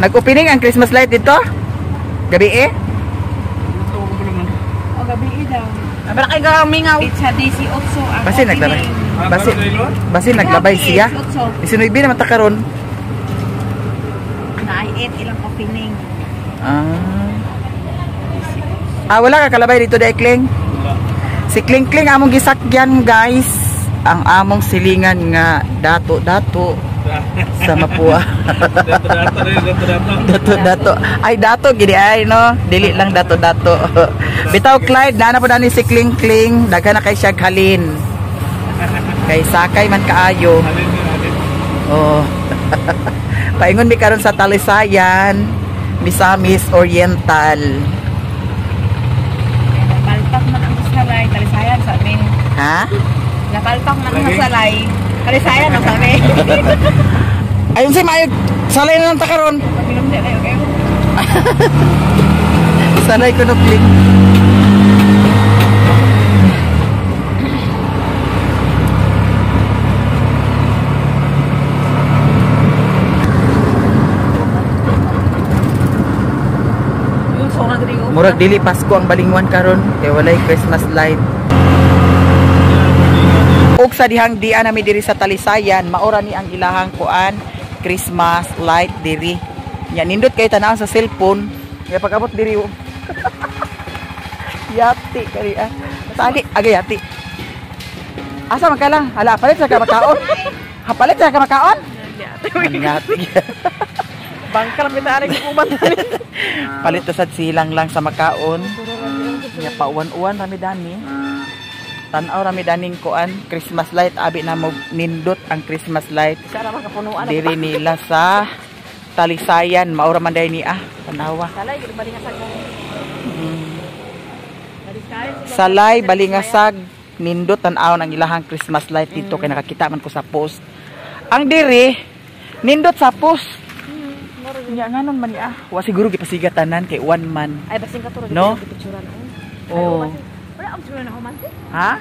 Nag-opening ang Christmas light dito? Gabi eh? O gabi eh daw. Abra kay gamingaw. It's a 18 ang Basi naglabay. opening. Basi, basi naglabay siya. 19 naman ta karon. Na ay 8 ilang opening. Ah. Ah, wala ka kalabay dito dai, Kling. Si Kling Kling among gisakyan, guys. Ang among silingan nga dato-dato sa Mapua. Dato-dato rin, dato-dato. Dato-dato. Ay, dato gidi ay no. Dili lang dato-dato. Bitaw Clyde, nana po ni si Kling Kling, daghan na kay siya halin. Kay sakay man kaayo. Halin, halin. Oh. Paingon mi karon sa Talisayan, Misamis Oriental. Napalpak man ang salay, Talisayan sa amin. Ha? Napalpak man ang salay, Talisayan ang sa amin. Ayun si maayo, salay na lang ta karon. Pagilom di kayo kayo. Salay ko no Kling. Murag dili Pasko ang Balingwan karon kay walay Christmas light. Og sa dihang dia nami diri sa Talisayan, maora ni ang ilahang kuan Christmas light diri. Nya nindot kay tan-aw sa cellphone, kay pag-abot diri oh. Yati kari ah. Tali agay yati. Asa man ka lang? Hala, palit sa ka makaon. Ha, palit sa ka makaon? Yati. Bangka lang kita ari kuman. Palit ta sad silang lang sa makaon. Nya pauwan-uwan rami dani. Tan-aw rami daning kuan Christmas light, abi na mo nindot ang Christmas light. Sara makapunuan Diri nila sa Talisayan, maura man day ni ah, tanawa. Salay gid Balingasag. Salay Balingasag nindot tan-aw ang ilahang Christmas light dito kay nakakita man ko sa post. Ang diri nindot sa post. Nya nganon man ni ah. Wa siguro gipasiga tanan kay one man. Ay basin ka turo No? picturean. Oh. Wala ang picturean na human. Ha?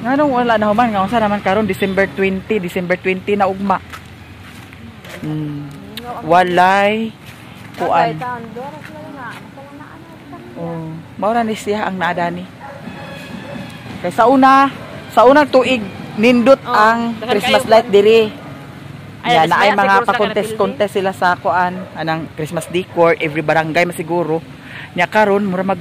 Nganong wala na human? Nga unsa naman karon December 20, December 20 na ugma. Walay kuan. Oh, mao ra ni siya ang naadani. Kay sa una, sa unang tuig nindot Oh, ang daghan Christmas kayo. light diri. Ay, Yan, na ay mas maya mga siguro sa pa-contest-contest sila sa kuan anang Christmas decor every barangay masiguro. Nya karon mura mag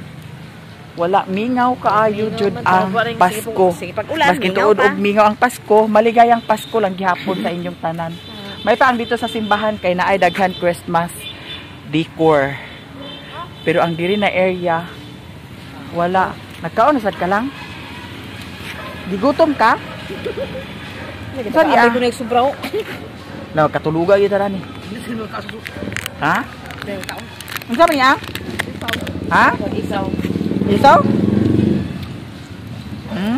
wala mingaw kaayo Mingaw jud man, ang tawag rin, Pasko. Sige, pag ulan, Maski mingaw tuod pa. og mingaw ang Pasko, maligayang Pasko lang gihapon sa inyong tanan. May pa ang dito sa simbahan kay naay daghan Christmas decor. Pero ang diri na area wala. Nagkaon na sad ka lang? Gigutom ka? Saan niya? Ko na sobraw. No, katuluga gyud tara ni. Ha? Unsa man niya? Ha? Isaw. Isaw? Hmm?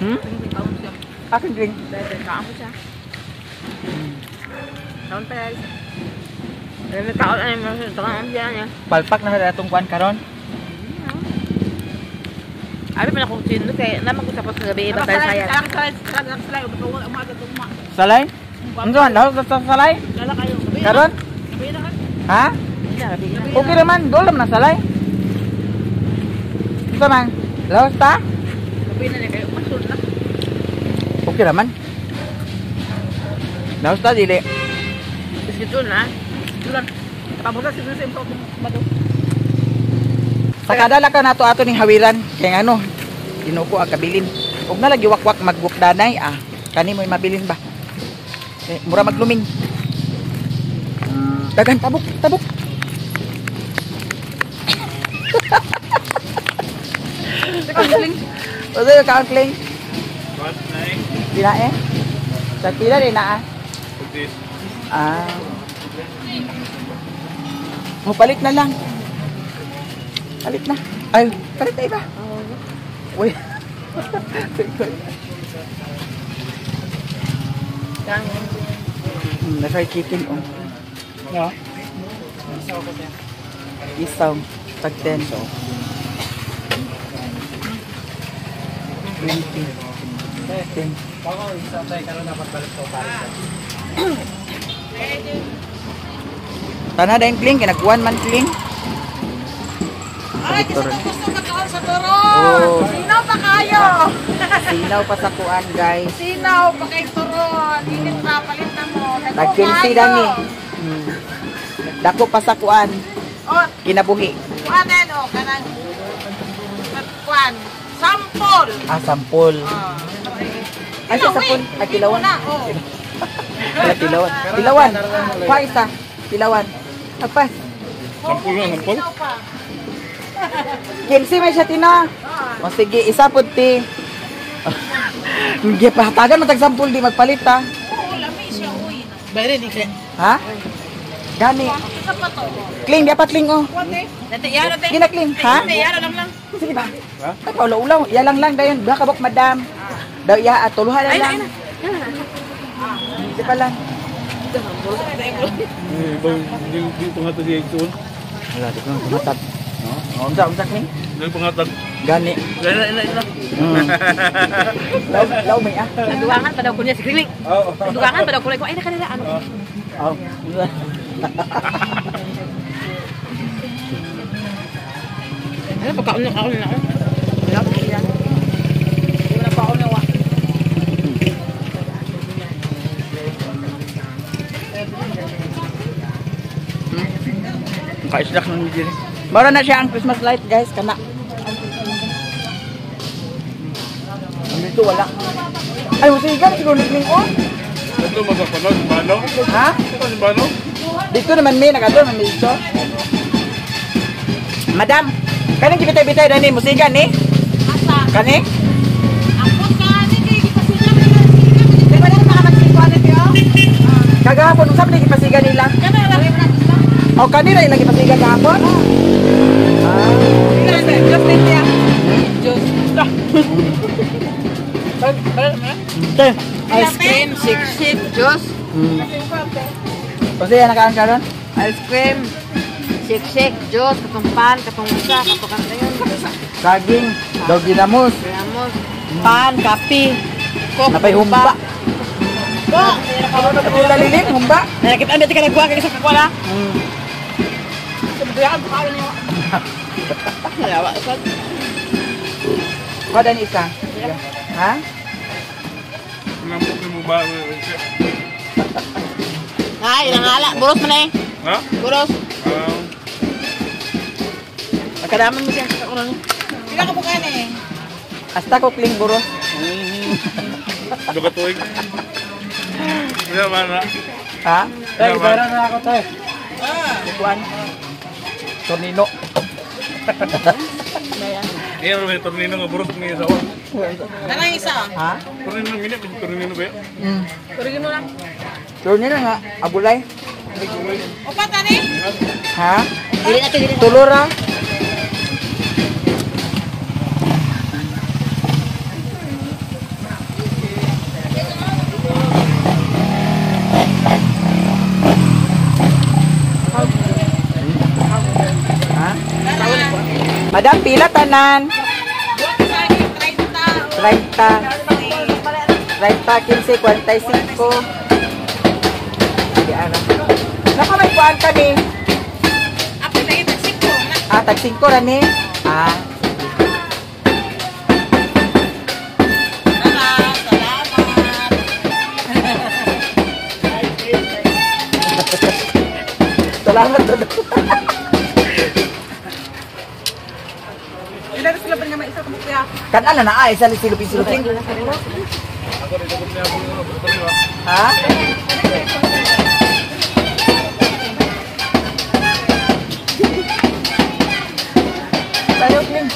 Hmm? Akin drink. Palpak na atong kuan karon. Abi man akong sino kay naman ko tapos kagabi ba tayo saya. Salay? Unsa man laos sa salay? Karon? Ha? Okay naman, dol naman ang salay. Unsa man? Laos ta? Gabi na kayo masul na. Okay naman. Laos ta dili. Biskit na. Dulan. Pabuta siguro sa impo bato. Sa kadala ka nato ato ning hawiran kay ngano inuko ang kabilin. Ug na lagi wakwak magbukdanay ah. Kani mo'y mabilin ba? Eh, mura magluming. Dagan tabok, tabok. Usa yung kaangkling. What, nine? Di na eh. Sa pila di na ah. This. Ah. Mo palit na lang. Palit na. Ay, palit na iba. Uy. Na fried chicken oh. No. Isaw. Tag 10. 20. 10. Tana dayon kling kay nagkuan man kling. Ay, kasi kung gusto magkaon sa turon. Oh. Sinaw pa kayo. Sinaw pa sa kuan, guys. Sinaw pa kay turon. Init pa, palit na mo. Dako Nag-15 kayo. dani. Dako pa sa kuan. Oh, Kinabuhi. kuan na oh, kanang kuan. Sampol. Ah, sampol. Ah. Ay, sa sampol. Ay, tilawan. Na, oh. Wala, tilawan. Tilawan. Pa isa. Tilawan. Apa? Sampol na, sampol. Sinaw pa. 15 may siya tina. O sige, isa pud ti. Hindi pa hatagan mo tag sampol di magpalit ha. Oo, lami siya, uy. Bayrin, di kaya. Ha? Gani. Isa pa to. Kling, dapat kling oh. Dati, yaro, te. Gina kling, ha? Dati, yaro lang lang. Sige ba? Ay, paulaw-ulaw. Iya lang lang dayon. Duha ka bok madam. Daw iya at tuluhan na lang. Di pa lang. Eh, ibang di pangatag si Exxon. Wala, di ko nang tumatag. No? Unsa, unsa kling? Di pangatag. Gani. Ila ila ila. Law, law may ah. Nagduwangan pa daw ko niya si Kling. Oo. Nagduwangan pa daw ko ay nakanila ano. Oh. Ano pagkaon na kaon na ako. Wala pa sila. Wala pa ako nawa. Naka-snack nang diri. Mara na siya ang Christmas light, guys, kana. Dito wala. Ay, musigan siguro ni Kling oh. Ito masapanog, bano? Ha? Ito si bano? Dito naman may nakadto man dito. Madam, kaning gibitay-bitay dani musigan ni? Asa? Kani? Ako ka, ni kay gipasiga man na siga. Di ba na makapagsigwa na tiyo? Kagahapon usab ni gipasigan nila. Kana lang na sila. O kanila ilang gipasigan gahapon? Ah. Diyos din niya. Diyos. Te. Ice cream, sik-sik, Diyos. Kasi yan nakaan karon? Ice cream, sik-sik, Diyos, katong pan, katong usa, katong kanta yun. Saging, daw ginamos, Ramos, pan, kape, coke, napay humba. Napay lalilim, humba. Nakita ang dati ka nagkuha kay sa kakwala. Kuha ni isa. Ha? Nambok ni mo ba? Ay, nangala, buros man eh. Ha? Buros. Ah, Pagkadaman mo siya sa kakunan. Pila ka bukan eh. Hasta ko kling buros. duka tuig. Wala man na. Ha? Tay, na ako tay. Kuan. Tornino. Iya, may tornino nga buros ni sa ako. Kanang isa. Ha? Tornino minute, tornino ba? Turigin mo lang. Tornino nga abulay. Upat ani? Ha? Dili na dili. Tulora. Ha? Madam, pila tanan? Buwan sa akin, 30. 30. 30, 15, 45. Sige, ara. Naka may kuan ka ni. Apil na yun, tag-singko na. Ah, tag 5 ra ni. Ah, Tara, salamat. salamat dodo. Pila na sila ba nga may isa kabukya? Kan ana na ay sa silupin-silupin. Ha? Sayaw, Kling.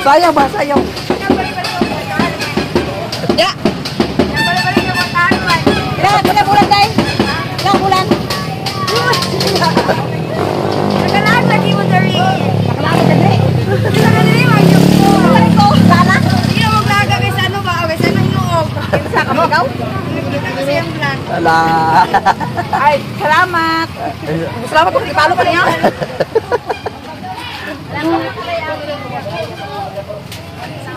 Sayaw ba? Sayaw. Ya. Pila, pila bulan day? Pila bulan? Nakalaan lagi mo dari. Nakalaan ka diri. Pila ka diri magyok ko. Ko, sana. Hindi na maglaga kay sa ano ba? Okay, sa ano hinuog. Kinsa ka ikaw? Nakita ko sa iyang vlog. Ala. Ay, salamat. Salamat kung ipalo pa niya.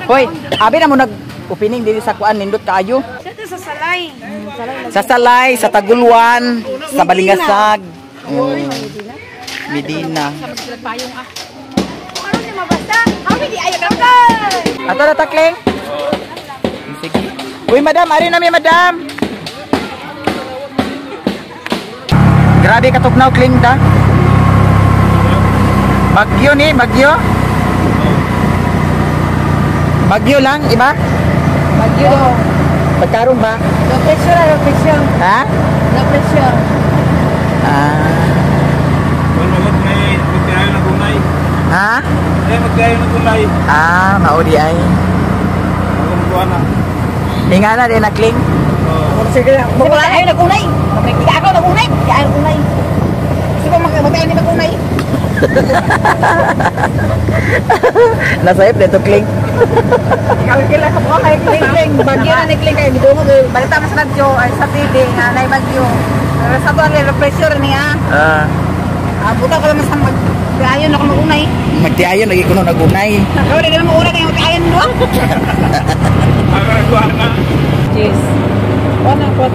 Hoy, abi na mo nag-opening diri sa kuan nindot kaayo. Sa Salay. Sa Salay, sa Taguluan, sa Balingasag. Medina. Karon ni mabasta. Abi di ayo ka. Ato na takling. Sige. Uy, madam, ari na mi madam. Grabe katugnaw kling da. Bagyo ni, bagyo. Bagyo lang, iba? Bagyo. Pagkaroon ba? No pressure, no pressure. Ha? No pressure. Ah. Wala may magkayo na gulay. Ha? Eh, magkayo na gulay. Ah, maudi ay. Ako na. Hingana din na kling. Sige, wala ayo nag-unay. Di ako nag-unay. Di ayo nag-unay. Gusto ko mag-unay ni mag-unay. Nasayop dito kling. Ikaw kila ka po kay kling kling. Bagyo na ni kling kay gidungog balita man sa radyo ay sa TV nga nay bagyo. Pero sa to ang pressure niya. Ah. Buta ko naman sa mag ayon ako mag-unay. Magtiayon lagi kuno nagunay. Ikaw di naman mauna kay mag-ayon do. Ako nagkuha na. Cheese. 1 4.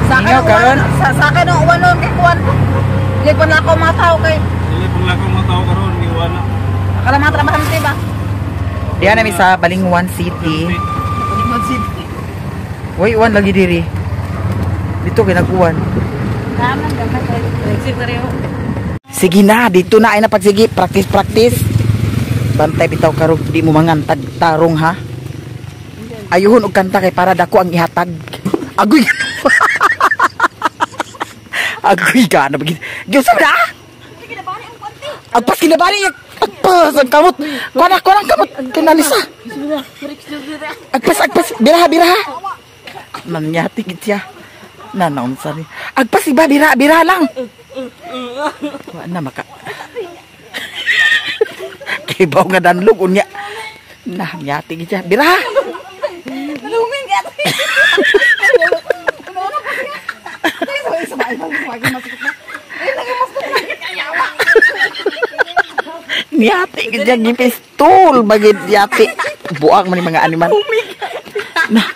Sa akin Ingaw karon? Sa akin ang uwan nun kay kuwan. Dili pa na ako mga tao kay Dili pang lako mga tao karon, iwan na. akala mga trabahante ba? Diyan nami sa Balingwan City. Uy, uwan lagi diri. Dito kay nag-uwan. Sige na, dito na ay na pagsige, practice practice. Bantay bitaw karog di mo mangantag tarong ha. Ayuhon og kanta kay para dako ang ihatag. Agoy. Agoy ka na bagit. Gyud sa na. Agpas kinabani agpas ang kamot. Kuan ang kamot kinalisa. Agpas agpas biraha biraha. Nanyati gid siya. Nanaunsa ni. Agpas iba bira bira lang. Wa na maka. Kibaw nga danlog unya. Nah, nyati gid siya. Biraha. Lumin ka. Niyati gid siya gipistol bagid yati. Buang man ni mga animal. Nah,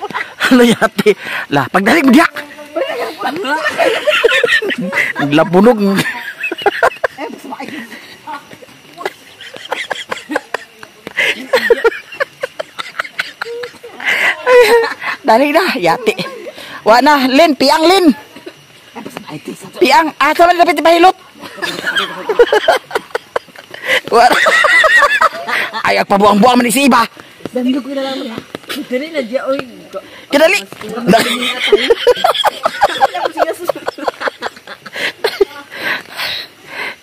ano yati? Lah, pagdali mo diya. Naglapunog. Dali na, yati. Wa na, Lin, piang Lin. Piang, asa man dapat ipahilot? Wa. Ay, agpabuang-buang man ni si iba. Dandog ko na lang. Dali na diya, oy. Kidali.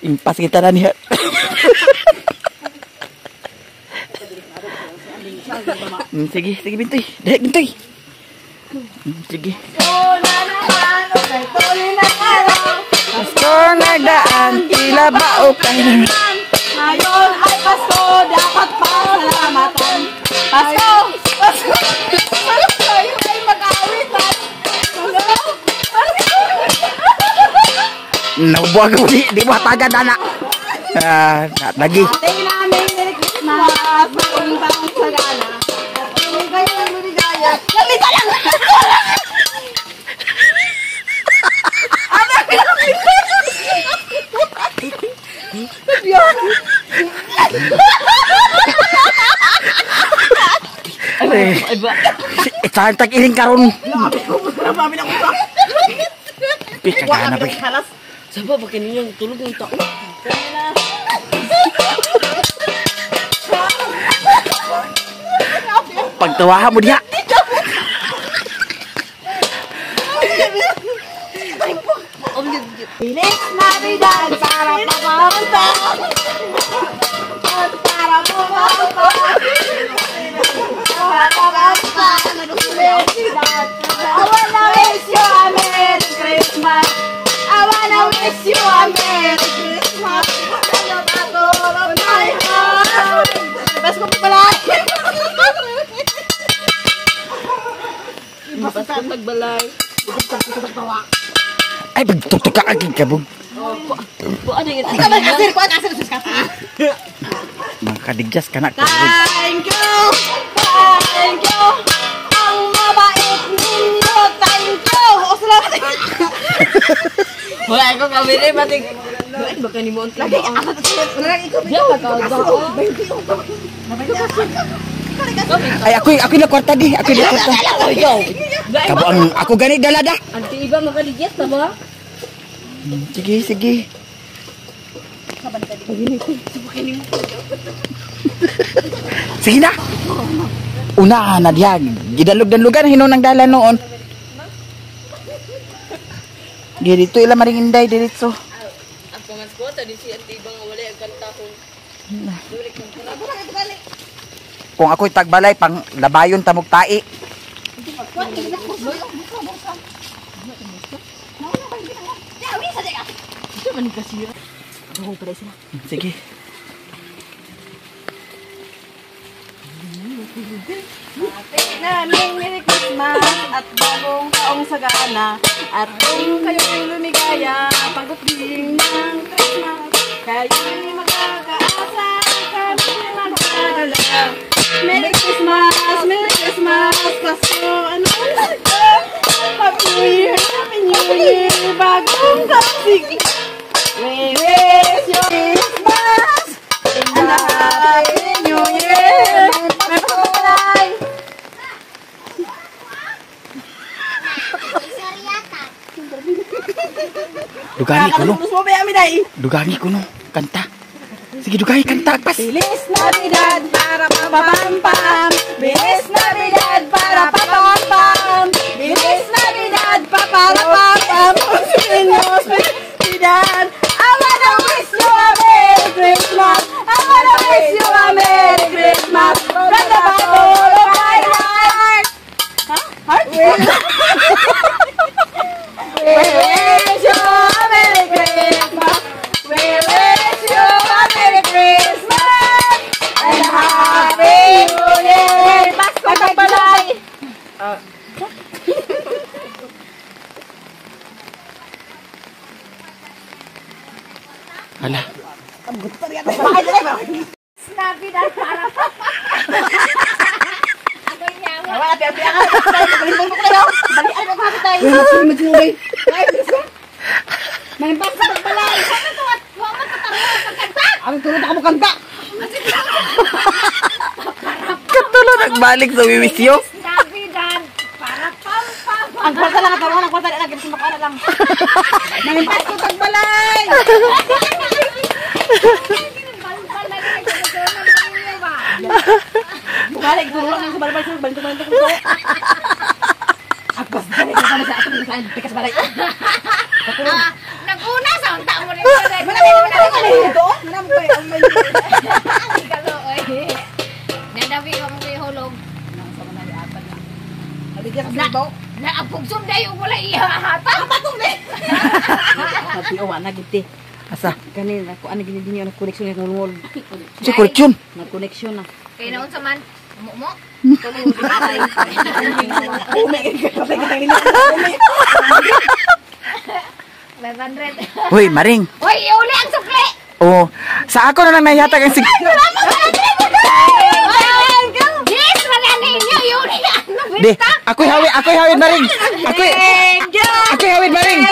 Impas kita na niya. Sige, sige Bintoy. Dali, Bintoy. Sige. Pasko nagdaan, tila ba o kailan? Ngayon ay Pasko, dapat pasalamatan. Pasko! Pasko! Pasko tayo ay mag-awitan. Pasko! Naubuag ko di, di mo hatagan, anak. Ah, lagi. Ating namin Merry Christmas, bagong taong sagana. At kung kayo ay maligaya, lamita lang! Saan tag-iling karon? Pika na ba? Saba ba kaninyang tulog ng tao? Pagtawahan mo diha. Bilis Navidad para papunta. Para pumunta. I wanna wish you a Merry Christmas. I wanna wish you a Merry Christmas. My heart. Pasko pala. Pasko tagbalay. Ay, pagtutok ka agad kabog. Mga kadigjas ka na. Thank you! Thank you! Ang mabait ninyo! Thank you! O, salamat! Wala ko kabili batik. Baka ni mo ang Lagi, Ay, ako'y na kwarta di. Ako'y na kwarta. Kabo ang, ako gani dala da. Anti iba makaligyas na ba? Sige, sige. Sige na. Una na diha. Gidalog-dalugan hinon ang dala noon. Dito ila maring inday diretso. Ang pamasko ta di si anti iba nga wala ang kanta ko. Kung ako'y tagbalay pang labayon tamog tai. Sige. Naming Merry Christmas at bagong taong sagana. At kung kayo'y lumigaya, pagdating ng Christmas, kayo'y magkakaasa, kami magdadala. Merry Christmas, Merry Christmas, Pasko, ano Happy New Year, Happy New Year, bagong taong sige. We wish you Christmas and a Happy New Year. May pagkakalay. Dugangi ko no. Dugangi Dugangi ko no. Kanta. Sige, dugangi kanta pas. Bilis Navidad para papampam. Bilis Navidad para papampam. Bilis Navidad para papampam. Bilis Navidad. I wanna wish you a Merry Christmas. I wanna wish you a Merry Christmas. From the bottom of my heart. Huh? Heart? We wish you a Merry Christmas. We wish you a Merry Christmas and a Happy New Year. Pasko tagbalay. Hala. Navidad para May Pasko tagbalay. Ang tulad ako kanta. Katulo nagbalik sa wiwisyo. Navidad para pam pam. Ang kwarta lang, ang ang kwarta lang, kasi makana lang. May Pasko tagbalay. Bukala, igturo lang sa balabal, sa balintong balintong ko. Agpas, dali, kasama sa ato, sa pikas balay. Naguna sa unta mo rin. Nadawi ka mo kayo hulog. Naapugsom dayo wala iya hata. Happy na giti. Asa? Kanin ako ano gini dinyo na connection ng ngulngol. Si koleksyon. Na connection na. Kay naon sa man mo. Umi. 500. Hoy, Maring. Hoy, iuli ang sukli. Oh, sa ako na lang nahihatag ang sig. Yes, wala ninyo iuli ang Di, ako'y hawid Maring. Ako'y hawid Maring.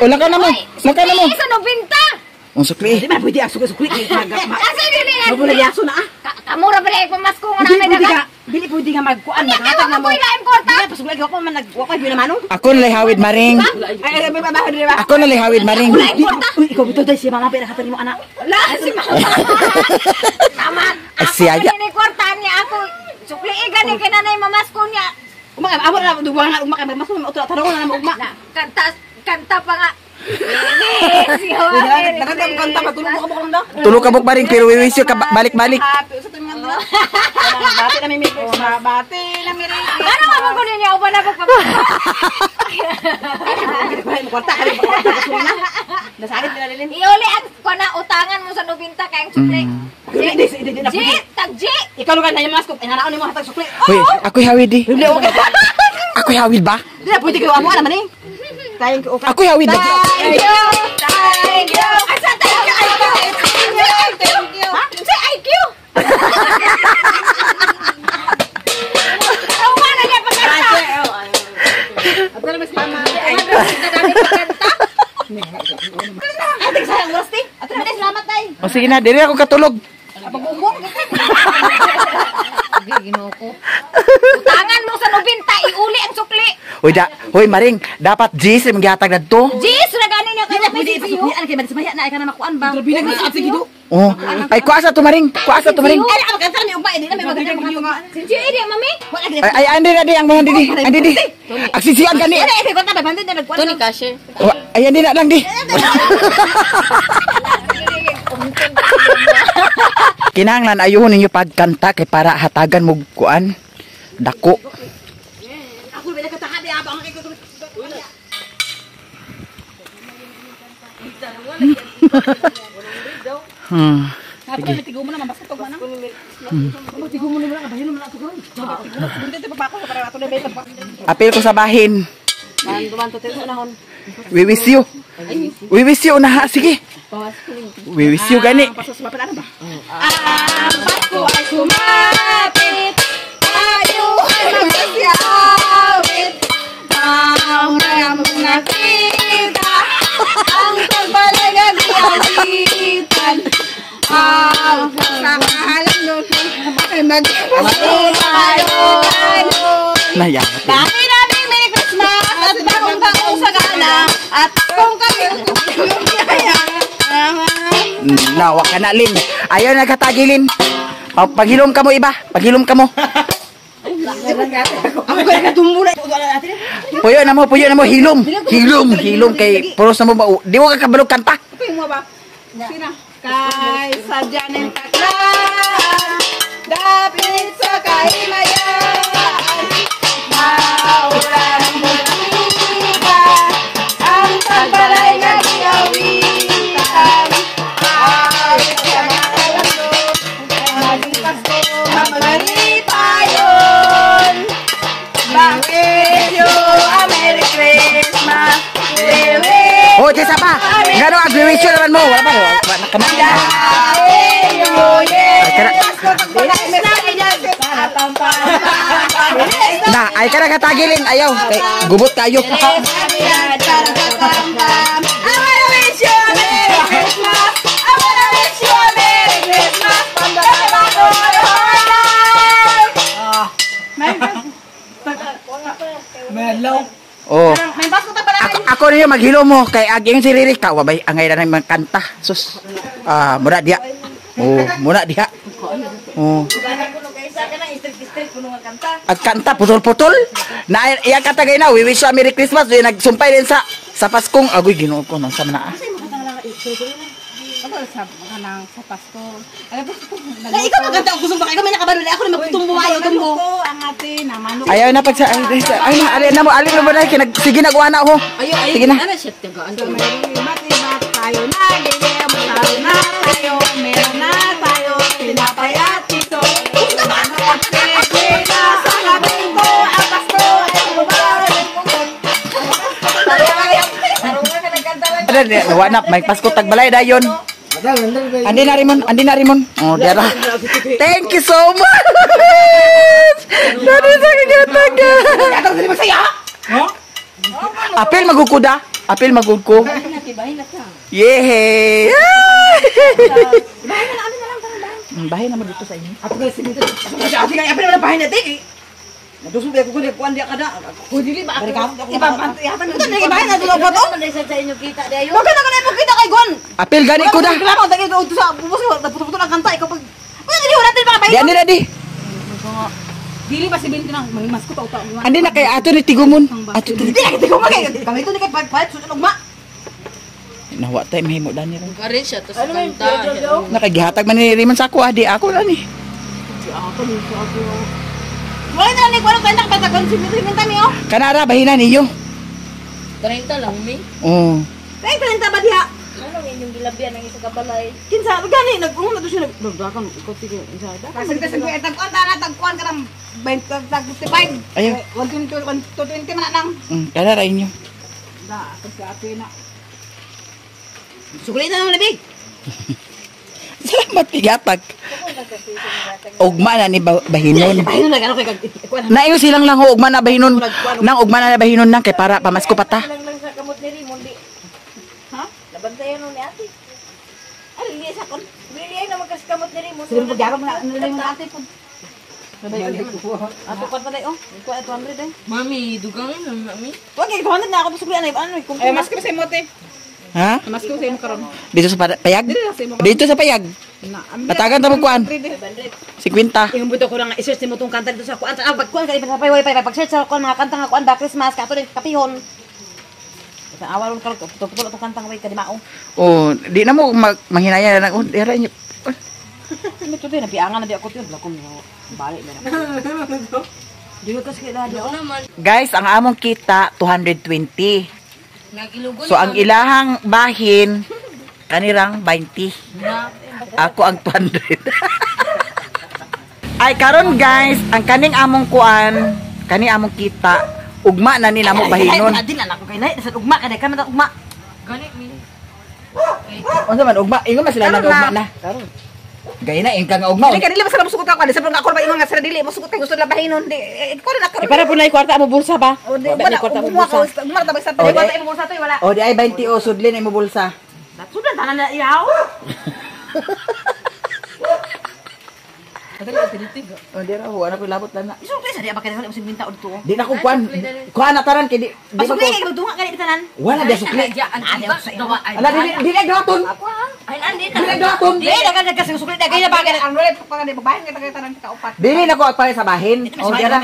Wala ka na mo. Wala ka na mo. Sa 90. Ang sukli. Di ba pwede ang sukli kay Kasi dili na. Wala yaso na ah. Kamura ba ay pamasko nga Dili namin pwede daga. ka. Dili pwede nga magkuan Kaya maghatag na mo mo. ko'y lain kwarta. Dili pasuglag ako man nag wa koy na manong. Ako na lang hawid Maring. Ay ay ba ba ba. Ako na lang hawid Maring. Uy, ikaw bitaw dai siya mama pera hatag nimo anak. La si mama. Tama. Ay, siya Ako ni kwarta niya ako. Sukli gani kay nanay mamasko niya. Ugma amo na duwa na ugma kay mas mo utro tarong na ugma. Kanta kanta pa nga. Kanta pa tulog ka mo lang. Tulo ka buk maring pero we wish you ka balik-balik. Happy sa tuwing nga. Bati na may Christmas. Bati na may Ano nga ba ko ninyo uban na pagpapapa? Kwarta kami kwarta na. Nasakit nila lilin. Iuli ang kuan na utangan mo sa 90 kay ang sukli. Hindi hindi hindi. G, tag G. Ikaw lugar na yung mask ko. Inanaon nimo hatag sukli. Hoy, ako'y hawid di. Ako'y hawid ba? Di na pwede kayo amo naman eh. Thank you. Ako'y hawid ba? Thank you. Thank you. Asa thank you? IQ. Thank you. Ha? Say IQ. Tama na niya pagkanta. At na mas mama. Ay, pagkanta. Ay, sayang oras ti. At na salamat tay. O sige na, diri ako katulog. Pag-umbong. Ginoo ko. Utangan mo sa 90, iuli ang sukli. Hoy, da, hoy Maring, dapat G sa imong gihatag dadto. Jeez, na gani niya Di kay na pwede ipasuklian kay madismaya na ay ka na makuan ba. Oh, ay kuasa to Maring, kuasa to Maring. Ay, na magkanta kami ugma di na may maganda mga. Sinsi di mami. Wala gid. Ay, ay andi na di ang mga didi, andi di. Agsisian gani. Ay, ay, kwarta ba bandit na nagkuan. Tony cashier. Oh, ay andi na lang di. Kinahanglan ayuhon ninyo pagkanta kay para hatagan mo kuan dako. Ako ba nakataha di abang kay ko. Sige. Tigo mo naman basta tugma na. Tigo mo naman abahin mo na ato karon. Bunti pa ako para ato na beta pa. Apil ko sa bahin. Man duman to teo nahon. We wish you. We wish you na ha. Sige. We wish you gani. Paso sumapit ano ba? Ang Pasko ay sumapit. Tayo ay magsiawit. Ang nakita. Ang pagbalagag awitan. Ang sakahalang doon. Magpasko tayo. Naya. Dami naming Merry Christmas at bagong taong sagana at kung kami lumiyaya. Nawa ka na, Lin. Ayaw na katagilin. Paghilom ka mo iba. Paghilom ka mo. Ako kaya natumbo na. Puyo na mo, puyo na mo. Hilom. Hilom. Hilom kay puros na mo ba. Di mo ka kabalog kanta. Mo ba? Sina? Kay sadya ng taklaan, dapit sa kahimayaan, maulan musika, ang tagbalay nga giawitan, awit sa mga maging Pasko, magmalipayon. Bakit you a Merry Christmas? We wish Oh, tisa pa. Ngano ang wish you naman mo? Wala pa. Wala na kami. Na, ay ka na katagilin. Ayaw. Kay, gubot kayo. I wanna wish you a Merry Christmas. I wanna wish you a Merry Christmas. Oh. May basko ta pala. Ako ninyo maghilom mo kay ag yung si Riri ka wabay angay na ng kanta. Sus. Ah, muna diha. Oh, muna diha. Oh. At kanta putol-putol. Na iya kanta gay na we wish you a Merry Christmas. Di nagsumpay din sa Paskong agoy Ginoo ko nang sa man. Sa Pasko. Na ikaw maganda ang kusog baka ikaw may nakabalo na ako na magtumbo ayo tumbo. Ang ate na manok. Ayaw na pag sa ay na alin na mo alin na mo na kinag sige nagwa na ako. Sige na. Ano siya tagaan? Iba't tayo na giliw, tayo na tayo, meron na tayo, tinapay at tito. Sa labing ko, ang Pasko ay bumalik. Ano, wala na may Pasko tagbalay dayon. Andi na rimon, andi na rimon. Oh, diara. Thank you so much. Dali sa kagataga. Apel magukuda. Apel maguko. Yehey. Bahay na mo dito sa inyo. Ako kasi dito. Kasi kay apel wala bahay na ti. Nadusog ako kundi kuan dia kada. Ko dili ba ako. Ibabantay ito na bahay na dulo pa to. Sa inyo kita dayo. Wag ka na kanay kita kay Gon. Apel gani ko da. Reklamo tagi ko sa bubos puto-puto ang kanta ikaw pag. Kuya dili wala natin mga Di andi na di. Dili ba si Binti nang mas ko ta Andi na kay ato ni Tigumon. Ato Dili kay Tigumon kay kami ito ni kay pagpalit sud ugma. Nawa tayo mahimo dani ron. Karin siya to sa kanta. Nakagihatag man ni Raymond sa ako, di ako na ni. Wala na ni kuno kanta patagon si Minta mi oh. Kanara bahina ninyo. 30 lang mi. Oh. Kay 30 ba diha? Ano inyong gilabian ang isa ka balay? Kinsa gani nag-una to siya nagdakan ikaw sige unsa da. Kasi kasi tagkuan ta tagkuan ka ng 25. Ayaw. 120 120 man nang. Kanara inyo. Da, ako si ate na. Sukli na ng labig. Salamat gihatag. Ugma na ni bahinon. Ay na ano kay kuan. Naiyo silang lang ho, ugma na bahinon. Nang ugma na bahinon nang kay para pamasko pa ta. Lang lang sa kamot ni Raymond di. Ha? Nabantayan ni ate. Ay, lili sa kon. Lili ay naman kasi kamot ni Raymond. Siguro pag na ano lang ate po. Ato kuan pa day oh. Kuan 200 day. Mami, dugangan na mami. Wag kay 200 na ako sukli ano kung Ay, mas ko sa imo te. Ha? Mas ko sa imo karon. Dito sa payag? Dito sa payag. Patagan ta mo kuan. 50. Yung buto ko lang i-search nimo tong kanta dito sa kuan. Ah, pag kuan kay pag pag pag search sa kuan mga kanta nga kuan ba Christmas kato din kapihon. Sa awa ron karon putol tong kanta nga way kadimao. Oh, di na mo manghinaya na oh, dira inyo. Ano to nabiangan na di ako tiyo blakon mo. Balik na. Di ko kasi kailangan di Naman. Guys, ang among kita 220. Nagilugon. So ang ilahang bahin kanirang 20. Ako ang 200. Ay karon guys, ang kaning among kuan, kaning among kita, ugma na ni namo bahinon. Ay, din anak ko kay nay sa ugma kay kan ugma. Gani mi. Unsa man ugma? Ingon man sila nag ugma na. Karon. Gay na ingka nga ugma. Dili ka dili basta musugot ka kuan. Sa ako ba ingon nga sila dili musugot kay gusto labahinon di. Ko na Eh, para po na kwarta mo bulsa ba? O di wala ugma ka ugma ta basta Oh, dili di- Imo bulsa to wala. Oh, di ay 20 o sudlin imo bulsa. Sudan tanan na iyaw. Oh, di ra wa na ko labot na. Isukli sa di ba kay mo 50 og tuo. Di na ko kuan. Kuan na taran kay di di ba Pasukli ko. kay magtunga kani tanan. Wala di sukli. Ala Ala di di na daton. Ay, andi Di na daton. Di na kan kasi sukli na kay na ba Ang wala pa nga di babahin ka tanan ka upat. Dili na ko pare sa bahin. Oh, di ra.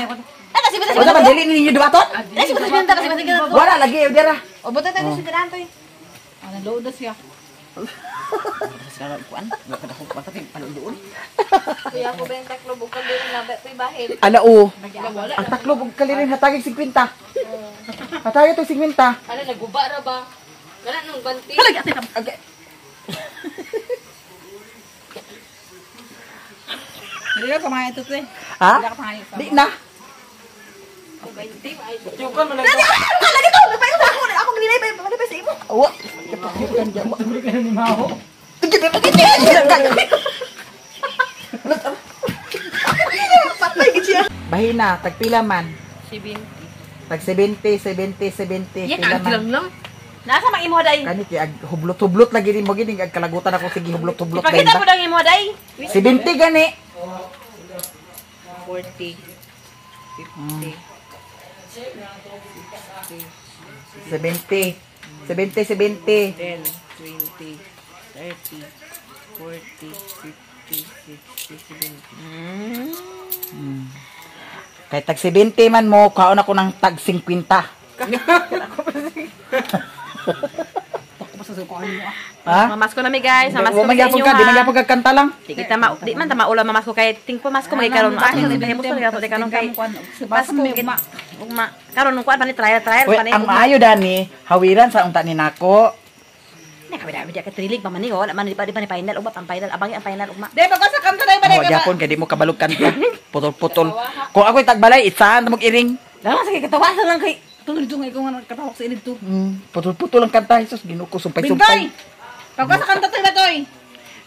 Ana si Unsa man dili ninyo duwaton? Ay, si Batas kasi Batas. Wala lagi di ra. O buta tayo sa daan toy. Ano load na siya. Kuya ko ba yung taklo bukal din na ba ito'y bahin? Ala o. Ang taklo ug kalirin hatagig 50. Hatagig to 50. Ala naguba ra ba? Kana nung banti. Okay. Dili ka kumain ito te. Ha? Di na. Lagi to, nagpayo sa ako. Ako ginilay pa pa sa imo. Awa. Patay gid siya. Bahina, tagpila man. 70. Tag 70, 70, 70. Yan Pila ang man. lang lang. Nasa mang imo day. Kani kay ag hublot-hublot lagi ni mo gini ag kalagutan ako sige hublot-hublot Ipakita ba. mo dang imo day. 70 gani. 40. 70. 70, 70. 10, 20, 30, 40, 50, 60, 70. Kay tag 70 man mo, kaon ako ng tag 50. Ha? Mamasko na mi guys, mamasko Wa mi sa magyapon inyo ka, di ha. magyapon ka kanta lang. Di kita ma di man ta maula mamasko kay ting pamasko may karon ato di mo sa di karon kay Pasko ugma. Ugma. Karon nung kuan pa ni trial trial Uy, pa ni. ang maayo dani, hawiran sa unta ni nako. Na kami dami di ka trilig pa man ni wala man di pa ni final ugma pang final abangi ang final ugma. Di pag sa kanta day ba Wa gyapon kay di mo kabalog kanta. Putol-putol. Kung ako'y tagbalay, itsahan ta mong iring. Dama sige katawasan lang kay Tunod dito nga ikaw nga nagkatawak sa inid to. Putol-putol ang kanta, Jesus, Ginoo ko Bintoy! sumpay-sumpay. Pag sa kanta toy ba toy?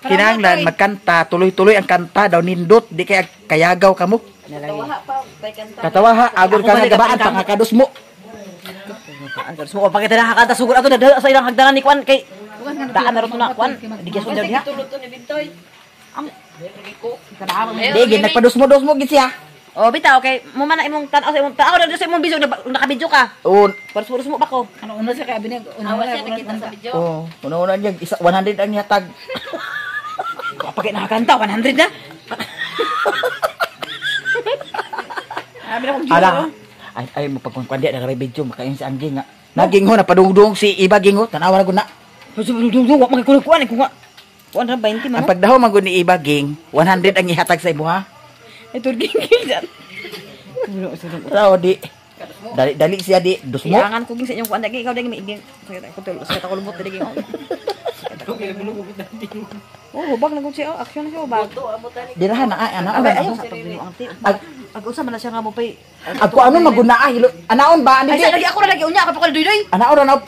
Kinahanglan magkanta, tuloy-tuloy ang kanta daw nindot, di kaya kayagaw kamo. Tawaha pa, bay kanta. Katawa ha, agor ka nga gabaan pangakados mo. Ang karos mo pakita na hakanta sugod ato na sa ilang hagdanan ni kuan kay daan na ro na kuan di gyud daw diha. Tulot to ni Bintoy. Di gid nagpadus-mo-dos mo gid siya. Oh bitaw kay mo man na imong tan-aw sa imong tao daw sa imong video nakabidyo ka. Oh, Paros-paros mo ba ko? Ano una siya kay abi niya? Una Awa siya nakita sa video. oh, una-una niya isa 100 ang yatag. Kapag nakakanta 100 na. Abi na kong Ala. Ay ay mo pagkuan di na video makain si Angging nga. Naging ho napadungdung si Iba gingo tanawa na gud na. Wa magkukuan ko nga. Kuan ra 20 man. Ang pagdaho man gud ni Iba ging, 100 ang ihatag sa imo ha. Ito ginggil dyan. Tao di. Dali dali siya di dos mo. Iangan ko ging sa inyong kuan dagi ikaw dagi maiging. Sakit ako tulo, sakit ako lumot dagi. Oh, hubag na gud siya. Oh, action na siya hubag. Dirahan na ay ana Abay, ana. ayaw sa pagbinuang ti. Ag usa man na siya nga mo pay. Ako ano maguna ah hilo. Anaon ba ani Ay di? sa lagi ako na lagi unya ka pa ko duy-duy. Anaon na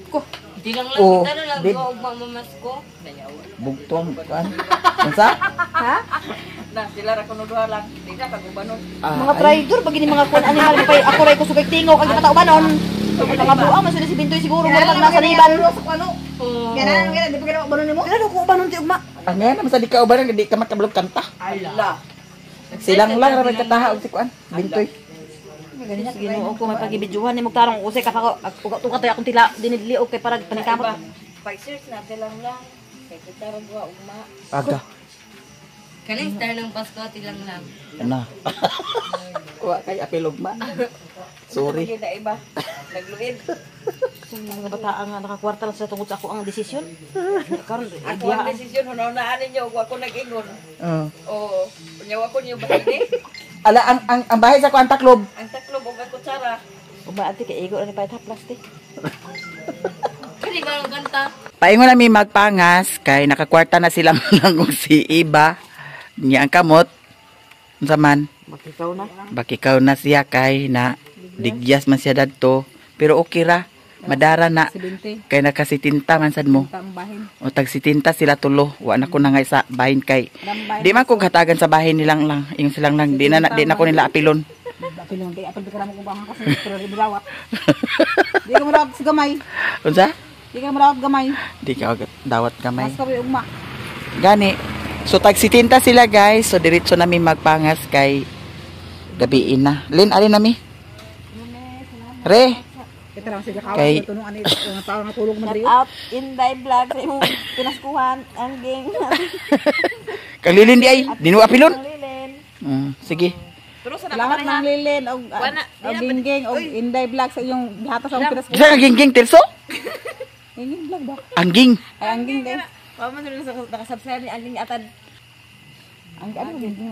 Ko. Di lang lang Oh, kita na lang di- og mamamasko. Bugtong kuan. Unsa? Ha? Na sila ra kuno duha lang. Di na kagubanon. Ah, Mga ay. traitor pag ini mga kuan animal pay ako ray ko sugay tingog ang pataubanon. Mga buang man sila si Bintoy siguro mo naman nasa liban. Ganaan, ganaan, di pa ganaan, ubanon nimo? Pero ko ubanon ti ugma. Ang nga naman sa di ka uban di ka makabalog kanta. Ala. Silang lang ra kataha og si kuan. Bintoy. Sige no, ko may pagibidyohan ni magtarong usay ka pa ko ugat tayo akong tila dinidli og kay parag panikamot. Pag-search na lang lang. Kay kita ra duha ugma. Aga. Kaning star ng Pasko tilang lang. Ana. Wa kay apilog ma. Sorry. Sige na iba. Nagluid. Sa mga bataan nga nakakwarta lang sila tungod sa ako ang desisyon. Karon Ako ang desisyon hunahunaan ninyo ug ako nag-ingon. Oh. Oo. Unya wa ko niyo bahini. Ala ang bahay sa kuan taklob. Ang taklob ug ang kutsara. Ugma ate kay igo ra ni pahit plastic. Kani ba ang kanta? Paingon na mi magpangas kay nakakwarta na silang lang og si Iba. Niya ang kamot. Unsa man? Makikaw na. Bakikaw na siya kay na digyas man siya dadto. Pero okay ra. Madara na. 70. Kay nakasitinta man sad mo. Tang bahin. O tag sitinta sila tulo. Wa na ko na nga sa bahin kay. Di man kong hatagan sa bahin nilang lang. Yung silang lang. Di na ko nila apilon. Apilon kay apil ka mo kung bangka kasi pero di mo Di ka mo sa gamay. Unsa? Di ka mo gamay. Di ka dawat gamay. Mas ka ugma. Gani. So tag sitinta sila guys. So diretso nami magpangas kay gabiin na. Lin, alin nami? Re. Kita lang sila kawa Kay- tunong ani ang tao nga tulog man Shout diri. out Inday Vlog sa imong pinaskuhan ang gang. Kalilin di ay. Dinu apilon. Ang lilin. Sige. Salamat nang Lilin og og Gingging og Inday Vlog sa iyong gihatag sa akong pinaskuhan. Isa nga gingging tirso? Gingging Vlog ba? Angging. Ay ang Gingging. Wa man sila nakasubscribe ni Aling Atad. Ang ano Gingging?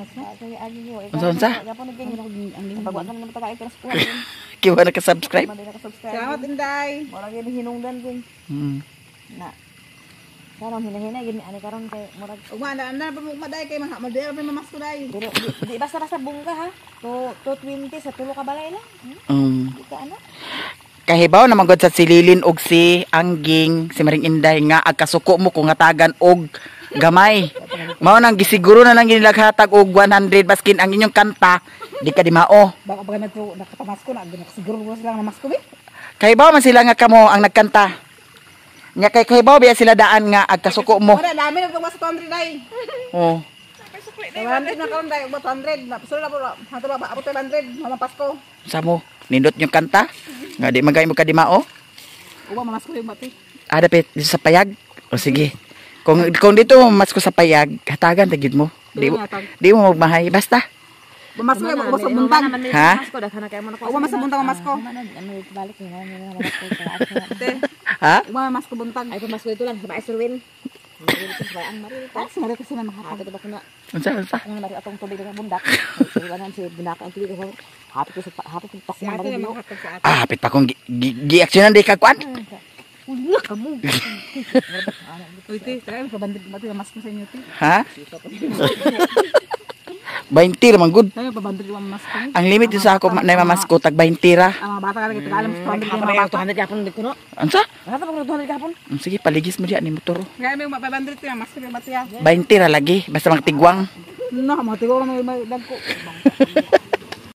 Unsa unsa? Gapon ni gang. Pag wa naman tagay pinaskuhan. Kiwa na ka-subscribe. Man nakasubscribe. Salamat Inday. Wala gyud hinungdan ging. Na. Karon hinahina gyud ni ani karon kay murag Ugma na na pa mo ugma day kay mga madere pa mamasko day. pero di basta basta bungka ha. To 220 sa tulo ka balay lang. Di ka ano? Kahibaw naman gud sa si Lilin og si Angging, si Maring Inday nga agkasuko mo kung hatagan og gamay. Mao nang gisiguro na lang ginilaghatag og 100 baskin ang inyong kanta, di ka di mao. Baka pag nagto nakapamasko na siguro ko sila mamasko bi. Kahibaw man sila nga kamo ang nagkanta. Nya kay kahibaw biya sila daan nga agkasuko mo. Wala dami na sa 200 day. Oh. 100 na karon day, ugma 200. Na sulod na po hanto ba abot 200 mamapasko. Sa mo nindot yung kanta nga di magay mo ka di mao. Ugma mamasko yung mati. Ah, dapit dito sa payag. O sige. Kung dito mo masko sa payag, hatagan ta gid mo. Di mo magmahay basta. Mamasko yung ugma sa buntag. Ha? Ugma sa buntag mamasko. Balik ni na Ha? Ugma mamasko buntag. Ay pamasko ito lang sa baay Surwin. Ay, sumari kasi na makatag. Hapit ba ko na Unsa unsa? ang mari atong tubig sa bundak. Iwanan si bundak ang tubig sa hapit ko sa hapit ko Si takman ate mari na biyo. makatag sa ate. Ah, hapit pa kong gi-actionan di ka kuan. Wala ka mo. Uy, te, tara, pabandid mati mamasko sa inyo, te. Ha? 20 ra man good. Sabi, pabandid yung mamasko. Ang limit dito sa ako na mamasko tag 20 ra. Ang mga bata ka lagi, tagalam sa 200 yung Hapit mga bata. 200 gapon ko no. Unsa? Hapit ko 200 gapon. Sige, paligis mo diya ni motor. Kaya may mapabandid yung mamasko yung mati, ah. 20 ra lagi basta magtigwang. No, mga tigo may dagko.